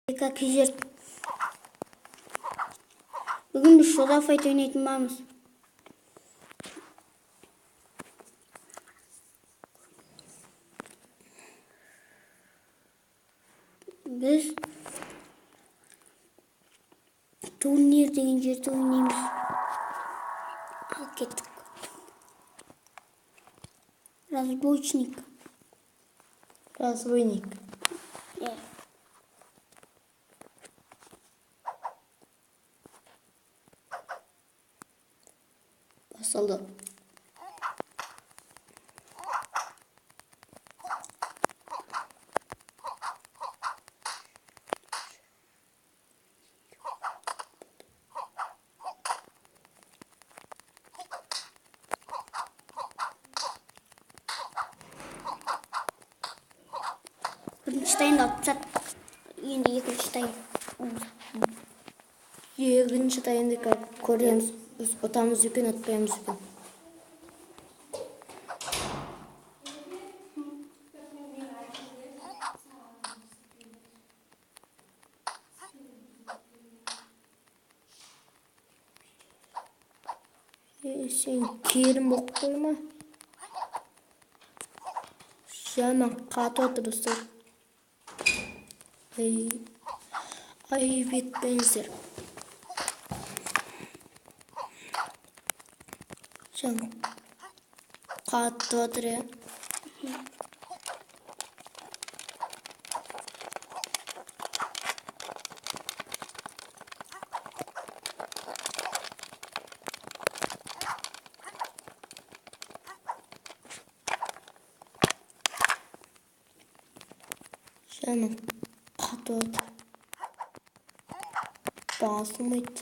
Кежер. Бүгін біз Шода Файт ойнайтын боламыз. Біз турнир деген жерде ойнаймыз. Ал кеттік. Разбойник. Разбойник. Иә. Басталды. Бірінші таймды алып тастадық. Енді екінші тайм. Екінші таймды көреміз. Біз ұтамыз екен, ұтпаймыз екен. Е, сен керім болып қойма. Жаман қатты отыр, достар. Ай, айып етпеңіздер. Жан қатты отыр, иә. Жаман қатты отыр. Басылмайды.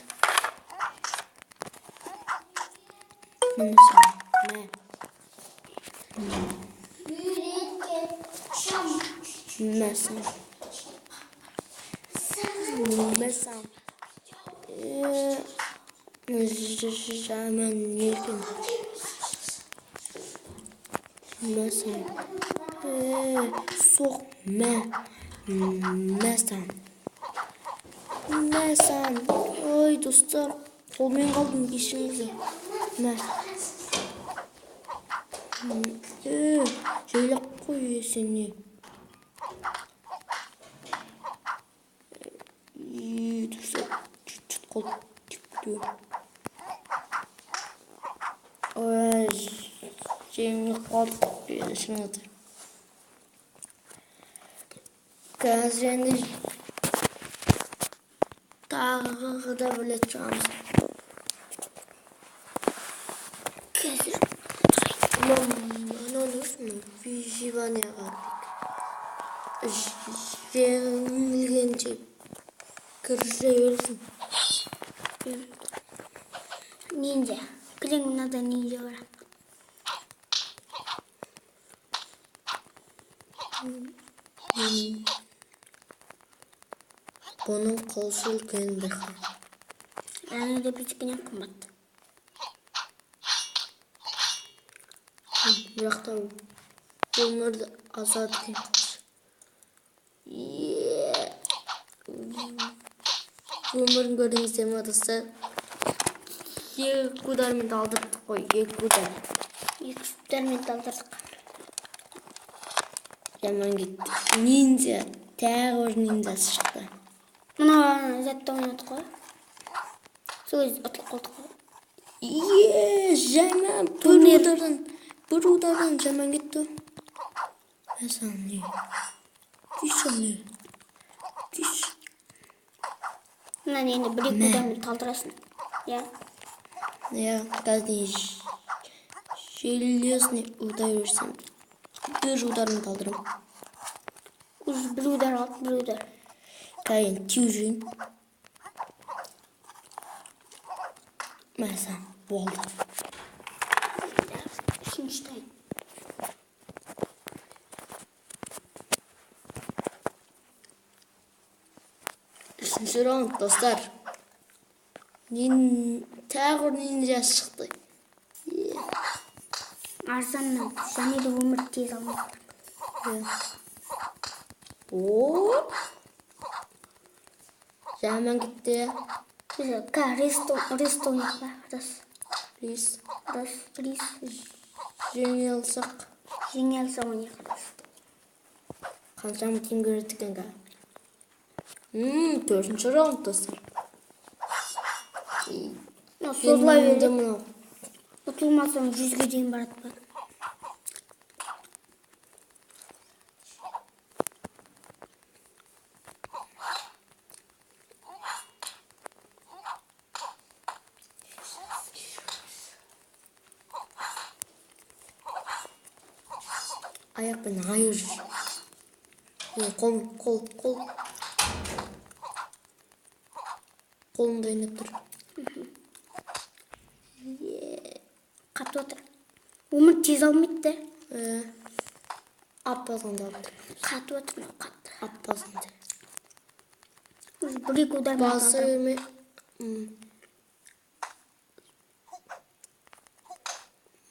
Міне саған. Мә. Мә саған. Мә саған. Жаман не екен. Мә саған. Соқ. Мә. Мә саған. Мә саған. Ой, достар, қолмен қалдым, кешіріңіздер. Мә. Жайлап қой, сен не? Достар, чуть-чуть қол тиіп кетуі. Ой, жеңіліп қалдық, кешіріңіздер. Қазір енді тағы да бір рет шығамыз. Қазір. Мынау не үшін выживание-ға жеңілгенше кірісе берсін. Ниндзя. Кілең мынада ниндзя бар. Бұның қылышы үлкен бір. Және де біздікінен қымбат. Бірақ та өмірді азат екен қылыш. Өмірін көрдіңіздер ме, достар? Екі удармен талдырдық қой, екі удар. Екі удармен талдырдық. Жаман кетті. Ниндзя, тағы бір ниндзясы шықты. Мына затты ойнадық қой. Сол кезде ұтылып қалдық қой. Е, жаман бір Турнир. удардан, бір удардан жаман кетті. Мә саған не? Күйші не? Күйші. Мынаны енді бір екі Мә. удармен талдырасың. Иә. Иә, қазір железный удар берсем, бір удармен талдырамын. Уже бір удар алды, бір удар. Қазір енді теуіп жіберейін. Мә саған, болды. Үшінші тайм. Үшінші раунд, достар. Тағы бір ниндзя шықты. Е. Арзаннан және де өмір тез алмайды. Иә. О! Жаман кетті. Рис ойнайық па? Рис. Рис. Рис. Рис. Жеңе алсақ. Жеңе алсақ ойнайық. Рис. Қаншама теңге береді екен қазір. 4-ші раунд, достар. Созыла Енді береді. мынау. Ұтылмасаң 100-ге дейін барады ба? Аяқпен айыр. Қол, қол, қол. Қолым дайындап тұр. Қатып отыр. Өмір тез алмайды да. Ап басқанда алып тұр. Қатып отыр мынау, қатты. Ап басқанда. Бір екі удармен Басы талдырып. берме.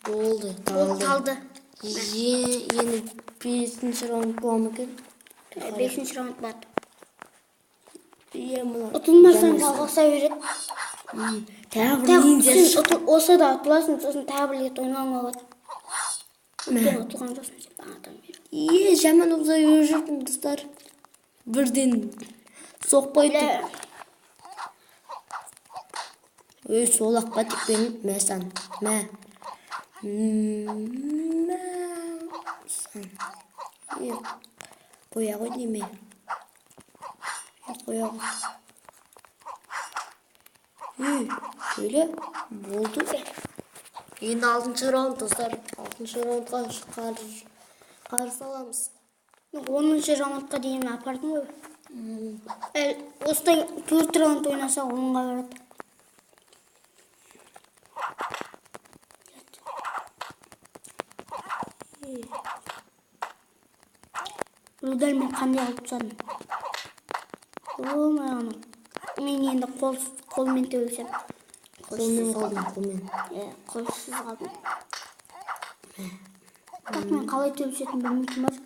Болды, Ол талды. талды. Енді 5-ші раунд бола ма екен? 5-ші раунд болады. Е, мына. Ұтылмасаң жалғаса береді. Тағы бір Тағы ниндзя сен шықты. осы да ұтыласың, сосын тағы бір рет ойнауыңа болады. Өйткені ұтылған жоқсың сен бағанадан бері. Е, жаман ұзай беріп жүрдім, достар. Бірден соқпай тұр. Өй, сол аққа тепкен, мә сан, мә. Мә сан. Е, қоя ғой деме. Е, қоя ғой. Үй, сөйле, болды. Енді 6-шы раунд, достар. 6-шы раундқа қарсы аламыз. 10-шы раундқа дейін апардым ғой. Әлі осыдан 4 раунд ойнаса 10-ға барады. Удармен қандай қылып тастадым. О, маған. Мен енді қолмен төбелесем. Қолмен қалдым, қолмен. Е, қолсыз қалдым. Так, мен қалай төбелесетінімді білмейтін бар.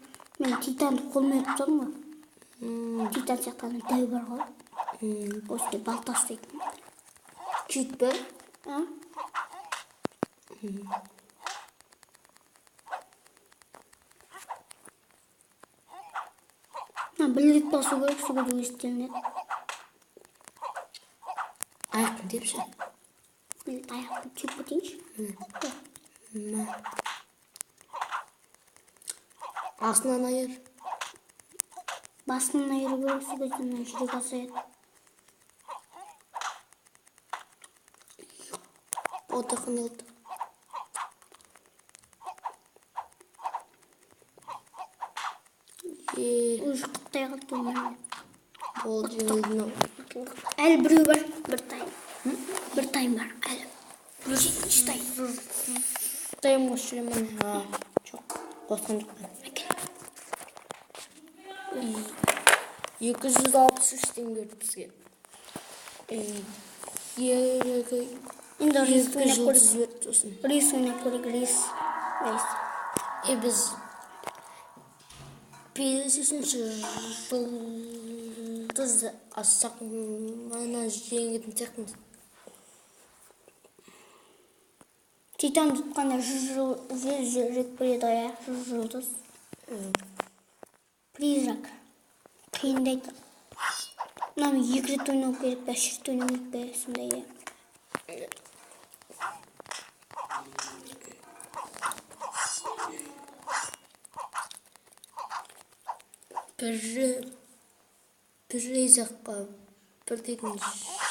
Мен титанды қолмен ұрып тастадым ғой. Титан сияқты ана дәу бар ғой. Осындай балта ұстайтын. Кит пе? А? Мына бір рет басу керек, сол кезде өзі істелінеді. Аяқпен тепші. Мен аяқпен теуіп кетейінші. Мә. Астынан айыр. Басынан айыру керек, сол кезде мына жүрек азаяды. Ота қиналды. Е, Уже құттай қалды өмірімде. Болды, жеңілдің ау. Әлі біреу бар, бір тайм. Бір тайм бар, әлі. 7-ші тайм. Тайм қосып жүремін. А, жоқ, қосқан жоқпын. 263 теңге берді бізге. Енді рис Екі ойнап жұлдыз көрейік. берді сосын. Рис ойнап көрейік, рис. Рис. Е, біз 5-ші жұлдыз алсақ, мына жеңетін сияқтымыз. Титан тұтқанда 100 жүрек береді ғой, иә? 100 жұлдыз. Призрак. Қиындайды. Мынаны 2 рет ойнау керек пе, 3 рет ойнау керек пе, сондай, иә. Бір жаққа бір дейтін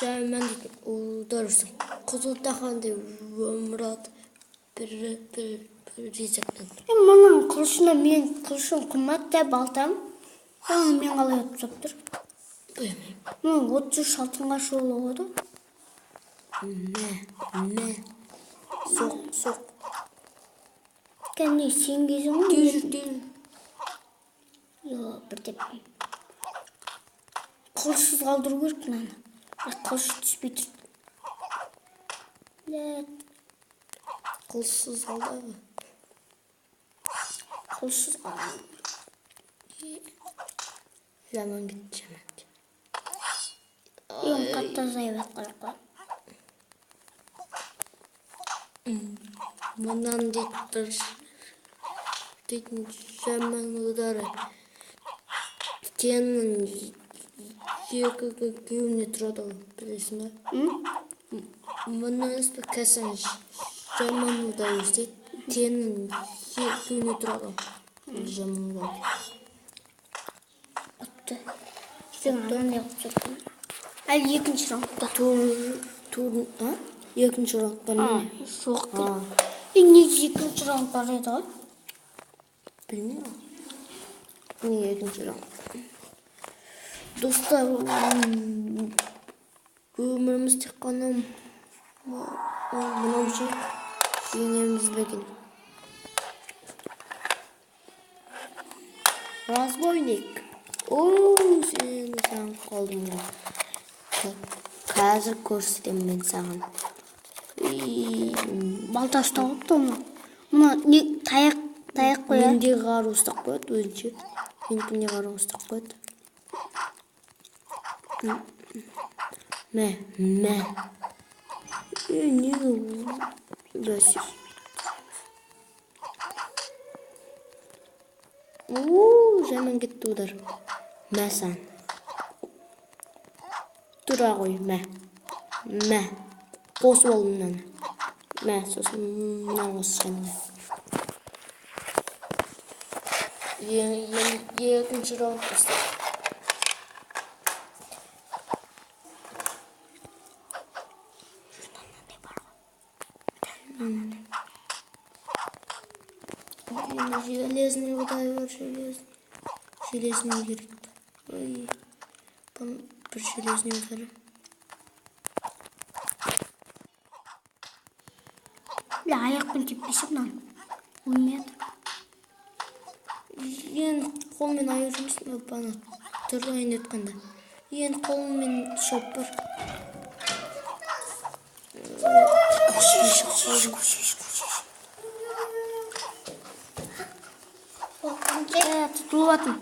жаман дейтін удар ұрсаң, қызыл тақандай өмір алады. Бір жақтан. Е, мынаның қылышына мен қылышым қымбат та балтам. Оны мен қалай ұтып тастап тұр? Білмеймін. Мына 33 алтынға шоулы ғой. Мә, мә. Соқ, соқ. Кәне сен кезің ғой. Тез, тез. Йо, бір деп. Қылышсыз қалдыру керек мынаны. Бірақ қылыш түспей тұр. Лә, Қылышсыз қалды ғой. Қылышсыз қалды. Жаман кетті, жаман. азайып жатқан жоқ қой. Мынан дейді бір дейтін жаман удары. Теннің екі күйеуіне тұрады ғой, білесің ба? Мынан кәсін жаман удар істейді. Теннің екеуіне тұрады ғой. Жаман удар. Ұтты. Сен анандай қылып жатқан. Әлі екінші раундта. Тур, а? Екінші раунд бар ма? Жоқ. Негізі екінші раунд бар еді ғой. Білмеймін. Не екінші раунд? Достар, өміріміз тек қана мынау ше жеңеміз бе екен? Разбойник. О, сен саған қалдым ғой. Қазір көрсетемін мен саған. Балта ұстап алыпты оны. Мына не таяқ, таяқ қой. Менде қару ұстап қояды өзінше. Менікіне қару ұстап қояды. Мә, мә. Неге бәсе? О, жаман кетті удар. Мә саған. Тұра ғой, мә. Мә. Қосып алдым мынаны. Мә, сосын мынаны қосып мә. Екінші раунд басталды. Железный удар бар, железный. Железный керек. Ой, бір железный удар. Бля, аяқпен теппесе мынаны. Өлмей жатыр. Енді қолмен аяқ жұмысын ана тұрайын айтқанда. Енді қолмен шоп бар. Тұтылып атым.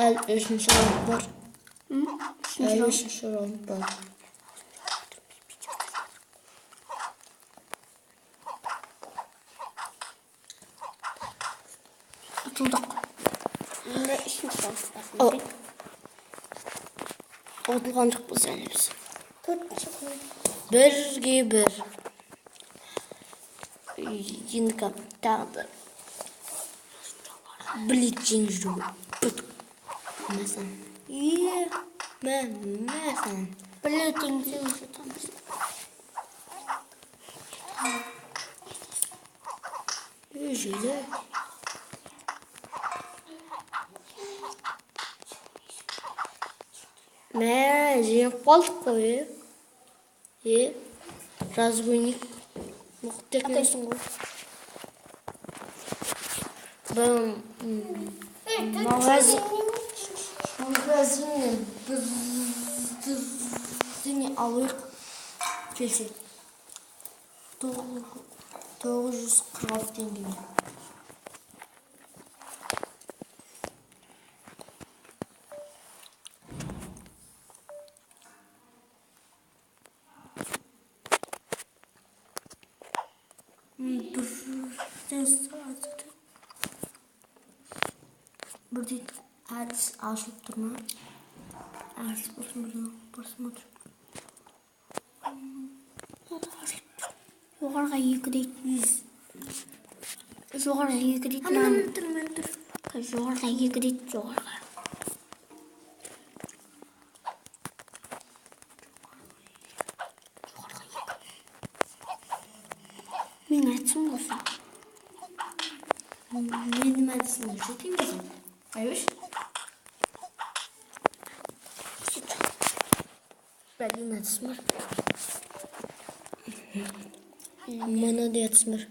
Әлі үшінші раунд бар. Әлі үшінші раунд бар. Ұтылдық. Енді үшінші раунд бар. Ұтылған жоқпыз әлі біз. Төртінші раунд. Бірге бір. Енді тағы да бір рет жеңіп жүру. Мәсән. Е, мә, мәсән. Бір рет жеңіп жүру. Е, желі. Мә, жеңіп қалдық қой, е. Е, разбойник. Мықты екенсің ғой. Магазиннен бірдеңе алайық келсе. 946 теңгеге. Бірден әдіс ашылып тұр ма? Әдіс болсын, бірден посмотрим. Жоғарыға екі дейді. Жоғарыға екі дейді. Міне, міне тұр, міне тұр. Жоғарыға екі дейді, жоғарыға. Жоғарыға екі. Мен әдісім осы. Менің әдісім неше теңге? Айбеш? Бәлем әдісім бар. Мынадай әдісім бар.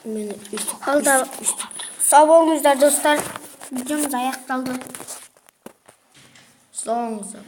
Мені өйстіп, Алда өйстіп. Сау болыңыздар, достар. Видеомыз аяқталды. Сау болыңыздар.